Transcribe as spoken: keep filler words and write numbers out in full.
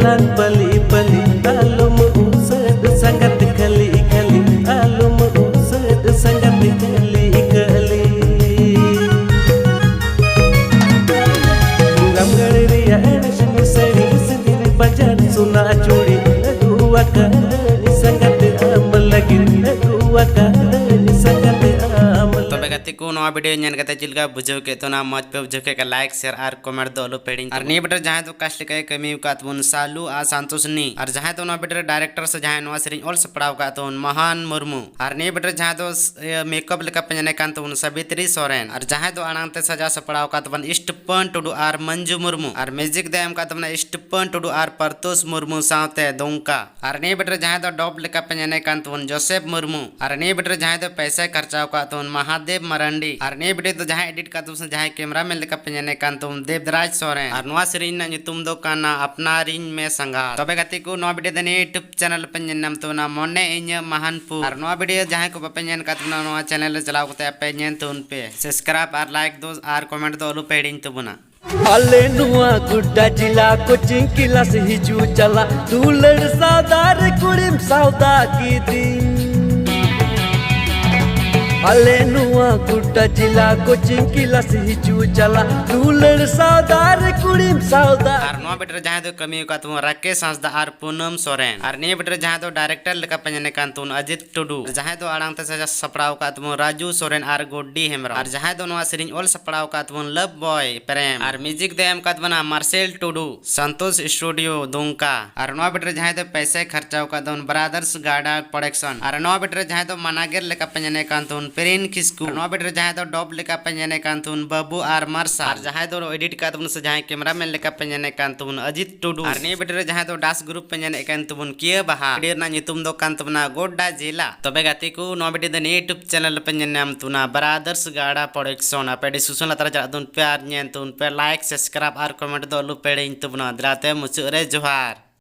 ᱞᱟᱝ ᱯᱟᱹᱞᱤ ᱯᱟᱹᱞᱤ ᱟᱞᱚᱢ ᱩᱥᱟᱹᱫ ᱥᱟᱸᱜᱟᱛ ᱠᱷᱟᱹᱞᱤ ᱠᱷᱟᱹᱞᱤ ᱟᱞᱚᱢ ᱩᱥᱟᱹᱫ ᱥᱟᱸᱜᱟᱛ ᱠᱷᱟᱹᱞᱤ ᱠᱷᱟᱹᱞᱤ᱾ ᱨᱟᱢᱜᱟᱲ ᱨᱮᱭᱟᱜ ᱨᱮᱥᱢᱤ ᱥᱟᱹᱲᱤ ᱥᱤᱸᱫᱤᱨ ᱵᱟᱡᱟᱨ ᱥᱚᱱᱟ ᱪᱩᱲᱤ ᱟᱹᱜᱩ ᱟᱠᱟᱫᱟᱹᱧ ᱥᱟᱸᱜᱟᱛ ᱟᱢ ᱞᱟᱹᱜᱤᱫ ᱟᱹᱜᱩ ᱟᱠᱟᱫᱟᱹᱧ ᱥᱟᱸᱜᱟᱛ ᱟᱢ ᱞᱟᱹᱜᱤᱫ᱾ ᱛᱚᱵᱮ ᱜᱟᱛᱮ ᱠᱚ, ᱱᱚᱣᱟ ᱵᱷᱤᱰᱤᱭᱳ ᱧᱮᱞ ᱠᱟᱛᱮ ᱪᱮᱫ ᱞᱮᱠᱟ ᱵᱩᱡᱷᱟᱹᱣ ᱠᱮᱫ ᱛᱟᱵᱚᱱᱟ? ᱢᱚᱡᱽ ᱯᱮ ᱵᱩᱡᱷᱟᱹᱣ ᱠᱮᱫ ᱠᱷᱟᱱ ᱞᱟᱭᱤᱠ, ᱥᱮᱭᱟᱨ ᱟᱨ ᱠᱚᱢᱮᱱᱴ ᱫᱚ ᱟᱞᱚ ᱯᱮ ᱦᱤᱲᱤᱧ ᱟᱨ ᱛᱟᱵᱚᱱᱟ᱾ ᱱᱤᱭᱟᱹ ᱵᱷᱤᱰᱤᱭᱳ ᱨᱮ ᱡᱟᱦᱟᱸᱭ ᱫᱚ ᱠᱟᱥ ᱞᱮᱠᱟᱭ ᱠᱟᱹᱢᱤ ᱟᱠᱟᱫ ᱛᱟᱵᱚᱱ ᱥᱟᱞᱩ ᱟᱨ ᱥᱟᱱᱛᱳᱥᱱᱤ, ᱟᱨ ᱡᱟᱦᱟᱸᱭ ᱫᱚ ᱱᱚᱣᱟ ᱵᱷᱤᱰᱤᱭᱳ ᱨᱮ ᱰᱟᱭᱨᱮᱠᱴᱚᱨ ᱥᱮ ᱡᱟᱦᱟᱸᱭ ᱱᱚᱣᱟ ᱥᱮᱨᱮᱧ ᱚᱞ ᱥᱟᱯᱲᱟᱣ ᱟᱠᱟᱫ ᱛᱟᱵᱚᱱ ᱢᱟᱦᱟᱱ ᱢᱩᱨᱢᱩ, ᱟᱨ ᱱᱤᱭᱟᱹ ᱵᱷᱤᱰᱤᱭᱳ ᱨᱮ ᱡᱟᱦᱟᱸᱭ ᱫᱚ ᱢᱮᱠᱟᱯ ᱞᱮᱠᱟ ᱯᱮ ᱧᱮᱞᱮ ᱠᱟᱱ ᱛᱟᱵᱚᱱ ᱥᱟᱵᱤᱛᱨᱤ ᱥᱚᱨᱮᱱ, ᱟᱨ ᱡᱟᱦᱟᱸᱭ ᱫᱚ ᱟᱲᱟᱝ ᱛᱮ ᱥᱟᱡᱟᱣ ᱥᱟᱯᱲᱟᱣ ᱟᱠᱟᱫ ᱛᱟᱵᱚᱱ ᱤᱥᱴᱯᱚᱱ ᱴᱩᱰᱩ ᱟᱨ ᱢᱚᱧᱡᱩ ᱢᱩᱨᱢᱩ, ᱟᱨ ᱢᱤᱭᱩᱡᱤᱠ ᱫᱚ ᱮᱢ ᱟᱠᱟᱫ ᱛᱟᱵᱚᱱᱟ ᱤᱥᱴᱯᱚᱱ ᱴᱩᱰᱩ ᱟᱨ ᱯᱟᱨᱛᱳᱥ ᱢᱩᱨᱢᱩ ᱥᱟᱶᱛᱮ ᱫᱩᱢᱠᱟ᱾ ᱟᱨ ᱱᱤᱭᱟᱹ ᱵᱷᱤᱰᱤᱭᱳ ᱨᱮ ᱡᱟᱦᱟᱸᱭ ᱫᱚ ᱰᱚᱵ ᱞᱮᱠᱟ ᱯᱮ ᱧᱮᱞᱮ ᱠᱟᱱ ᱛᱟᱵᱚᱱ ᱡᱳᱥᱮᱯ ᱢᱩᱨᱢᱩ, ᱟᱨ ᱱᱤᱭᱟᱹ ᱵᱷᱤᱰᱤᱭᱳ ᱨᱮ ᱡᱟᱦᱟᱸᱭ ᱫᱚ ᱯᱚᱭᱥᱟᱭ ᱠᱷᱚᱨᱪᱟᱣ ᱟᱠᱟᱫ ᱛᱟᱵᱚᱱ ᱢᱟᱦᱟᱫᱮᱵ ᱢᱟᱨᱟᱱᱰᱤ, ᱟᱨ ᱱᱤᱭᱟᱹ ᱵᱷᱤᱰᱤᱭᱳ ᱫᱚ ᱡᱟᱦᱟᱸᱭ ᱮᱰᱤᱴ ᱟᱠᱟᱫ ᱛᱟᱵᱚᱱ ᱥᱮ ᱡᱟᱦᱟᱸᱭ ᱠᱮᱢᱨᱟᱢᱮᱱ ᱞᱮᱠᱟ ᱯᱮ ᱧᱮᱞᱮ ᱠᱟᱱ ᱛᱟᱵᱚᱱ ᱫᱮᱵᱽᱫᱨᱟᱡᱽ ᱥᱚᱨᱮᱱ, ᱟᱨ ᱱᱚᱣᱟ ᱥᱮᱨᱮᱧ ᱨᱮᱱᱟᱜ ᱧᱩᱛᱩᱢ ᱫᱚ ᱠᱟᱱᱟ ᱟᱯᱱᱟᱨᱤᱧ ᱢᱮ ᱥᱟᱸᱜᱟᱛ᱾ ᱛᱚᱵᱮ ᱜᱟᱛᱮ ᱠᱚ, ᱱᱚᱣᱟ ᱵᱷᱤᱰᱤᱭᱳ ᱫᱚ ᱱᱤᱭᱟᱹ YouTube ᱪᱮᱱᱮᱞ ᱯᱮ ᱧᱮᱞ ᱧᱟᱢ ᱛᱟᱵᱚᱱᱟ ᱢᱚᱱᱮ ᱤᱧᱟᱹᱜ ᱢᱟᱦᱟᱱᱯᱩᱨ, ᱟᱨ ᱱᱚᱣᱟ ᱵᱷᱤᱰᱤᱭᱳ ᱡᱟᱦᱟᱸᱭ ᱠᱚ ᱵᱟᱯᱮ ᱧᱮᱞ ᱟᱠᱟᱫ ᱛᱟᱵᱚᱱᱟ ᱱᱚᱣᱟ ᱪᱮᱱᱮᱞ ᱨᱮ ᱪᱟᱞᱟᱣ ᱠᱟᱛᱮ ᱟᱯᱮ ᱧᱮᱞ ᱛᱟᱵᱚᱱ ᱯᱮ, ᱥᱟᱵᱥᱠᱨᱟᱭᱤᱵ ᱟᱨ ᱞᱟᱭᱤᱠ ᱫᱚ ᱟᱨ ᱠᱚᱢᱮᱱᱴ ᱫᱚ ᱟᱞᱚ ᱯᱮ ᱦᱤᱲᱤᱧ ᱛᱟᱵᱚᱱᱟ᱾ ᱟᱞᱮ ᱱᱚᱣᱟ ᱜᱚᱰᱰᱟ ᱡᱮᱞᱟ ᱠᱳᱪᱤᱝ ᱠᱞᱟᱥ ᱦᱤᱡᱩᱜ ᱪᱟᱞᱟᱜ ᱫᱩᱞᱟᱹᱲ ᱥᱟᱣᱫᱟᱨ ᱠᱩᱲᱤᱢ ᱥᱟᱣᱫᱟ ᱠᱤᱫᱤᱧ᱾ ᱟᱞᱮ ᱱᱚᱣᱟ ᱜᱚᱰᱰᱟ ᱡᱮᱞᱟ ᱠᱳᱪᱤᱝ ᱠᱞᱟᱥ ᱦᱤᱡᱩᱜ ᱪᱟᱞᱟᱜ ᱫᱩᱞᱟᱹᱲ ᱥᱟᱣᱫᱟᱨ ᱠᱩᱲᱤᱢ ᱥᱟᱣᱫᱟ᱾ ᱟᱨ ᱱᱚᱣᱟ ᱵᱷᱤᱰᱤᱭᱳ ᱨᱮ ᱡᱟᱦᱟᱸᱭ ᱫᱚ ᱠᱟᱹᱢᱤ ᱟᱠᱟᱫ ᱛᱟᱵᱚᱱ ᱨᱟᱠᱮᱥ ᱦᱟᱸᱥᱫᱟ ᱟᱨ ᱯᱩᱱᱟᱹᱢ ᱥᱚᱨᱮᱱ, ᱟᱨ ᱱᱤᱭᱟᱹ ᱵᱷᱤᱰᱤᱭᱳ ᱨᱮ ᱡᱟᱦᱟᱸᱭ ᱫᱚ ᱰᱟᱭᱨᱮᱠᱴᱚᱨ ᱞᱮᱠᱟ ᱯᱮ ᱧᱮᱞᱮ ᱠᱟᱱ ᱛᱟᱵᱚᱱ ᱚᱡᱤᱛ ᱴᱩᱰᱩ, ᱟᱨ ᱡᱟᱦᱟᱸᱭ ᱫᱚ ᱟᱲᱟᱝ ᱛᱮ ᱥᱟᱡᱟᱣ ᱥᱟᱯᱲᱟᱣ ᱟᱠᱟᱫ ᱛᱟᱵᱚᱱ ᱨᱟᱡᱩ ᱥᱚᱨᱮᱱ ᱟᱨ ᱜᱳᱰᱰᱤ ᱦᱮᱢᱵᱨᱚᱢ, ᱟᱨ ᱡᱟᱦᱟᱸᱭ ᱫᱚ ᱱᱚᱣᱟ ᱥᱮᱨᱮᱧ ᱚᱞ ᱥᱟᱯᱲᱟᱣ ᱟᱠᱟᱫ ᱛᱟᱵᱚᱱ ᱞᱟᱵᱷ ᱵᱚᱭ ᱯᱨᱮᱢ, ᱟᱨ ᱢᱤᱭᱩᱡᱤᱠ ᱫᱚ ᱮᱢ ᱟᱠᱟᱫ ᱵᱚᱱᱟ ᱢᱟᱨᱥᱮᱞ ᱴᱩᱰᱩ, ᱥᱟᱱᱛᱳᱥ ᱥᱴᱩᱰᱤᱭᱳ ᱫᱩᱢᱠᱟ, ᱟᱨ ᱱᱚᱣᱟ ᱵᱷᱤᱰᱤᱭᱳ ᱨᱮ ᱡᱟᱦᱟᱸᱭ ᱫᱚ ᱯᱚᱭᱥᱟᱭ ᱠᱷᱚᱨᱪᱟᱣ ᱟᱠᱟᱫ ᱛᱟᱵᱚᱱ ᱵᱨᱟᱫᱟᱨᱥ ᱜᱟᱰᱟ ᱯᱨᱚᱰᱟᱠᱥᱚᱱ, ᱟᱨ ᱱᱚᱣᱟ ᱵᱷᱤᱰᱤᱭᱳ ᱨᱮ ᱡᱟᱦᱟᱸᱭ ᱫᱚ ᱢᱟᱱᱟᱜᱮᱨ ᱞᱮᱠᱟ ᱯᱮ ᱧᱮᱞᱮ ᱠᱟᱱ ᱛᱟᱵᱚᱱ ᱯᱨᱤᱱ ᱠᱤᱥᱠᱩ, ᱟᱨ ᱱᱚᱣᱟ ᱵᱷᱤᱰᱤᱭᱳ ᱨᱮ ᱡᱟᱦᱟᱸᱭ ᱫᱚ ᱰᱚᱵ ᱞᱮᱠᱟ ᱯᱮ ᱧᱮᱞᱮ ᱠᱟᱱ ᱛᱟᱵᱚᱱ ᱵᱟᱹᱵᱩ ᱟᱨ ᱢᱟᱨᱥᱟᱞ, ᱟᱨ ᱡᱟᱦᱟᱸᱭ ᱫᱚ ᱮᱰᱤᱴ ᱟᱠᱟᱫ ᱛᱟᱵᱚᱱ ᱥᱮ ᱡᱟᱦᱟᱸᱭ ᱠᱮᱢᱨᱟᱢᱮᱱ ᱞᱮᱠᱟ ᱯᱮ ᱧᱮᱞᱮ ᱠᱟᱱ ᱛᱟᱵᱚᱱ ᱚᱡᱤᱛ ᱴᱩᱰᱩ, ᱟᱨ ᱱᱤᱭᱟᱹ ᱵᱷᱤᱰᱤᱭᱳ ᱨᱮ ᱡᱟᱦᱟᱸᱭ ᱫᱚ ᱰᱟᱱᱥ ᱜᱨᱩᱯ ᱯᱮ ᱧᱮᱞᱮᱫ ᱠᱟᱱ ᱛᱟᱵᱚᱱ ᱠᱤᱭᱟᱹ ᱵᱟᱦᱟ, ᱵᱷᱤᱰᱤᱭᱳ ᱨᱮᱱᱟᱜ ᱧᱩᱛᱩᱢ ᱫᱚ ᱠᱟᱱ ᱛᱟᱵᱚᱱᱟ ᱜᱚᱰᱰᱟ ᱡᱮᱞᱟ᱾ ᱛᱚᱵᱮ ᱜᱟᱛᱮ ᱠᱚ, ᱱᱚᱣᱟ ᱵᱷᱤᱰᱤᱭᱳ ᱫᱚ ᱱᱤᱭᱟᱹ YouTube ᱪᱮᱱᱮᱞ ᱨᱮᱯᱮ ᱧᱮᱞ ᱧᱟᱢ ᱛᱟᱵᱚᱱᱟ ᱵᱨᱟᱫᱟᱨᱥ ᱜᱟᱰᱟ ᱯᱨᱚᱰᱟᱠᱥᱚᱱ᱾ ᱟᱯᱮ ᱰᱤᱥᱠᱨᱤᱯᱥᱚᱱ ᱞᱟᱛᱟᱨ ᱨᱮ ᱪᱟᱞᱟᱜ ᱛᱟᱵᱚᱱ ᱯᱮ ᱟᱨ ᱧᱮᱞ ᱛᱟᱵᱚᱱ ᱯᱮ, ᱞᱟᱭᱤᱠ, ᱥᱟᱵᱥᱠᱨᱟᱭᱤᱵ ᱟᱨ ᱠᱚᱢᱮᱱᱴ ᱫᱚ ᱟᱞᱚ ᱯᱮ ᱦᱤᱲᱤᱧ ᱛᱟᱵᱚᱱᱟ᱾ ᱫᱮᱞᱟ ᱛᱮ ᱢᱩᱪᱟᱹᱫ ᱨᱮ ᱡᱚᱦᱟᱨ᱾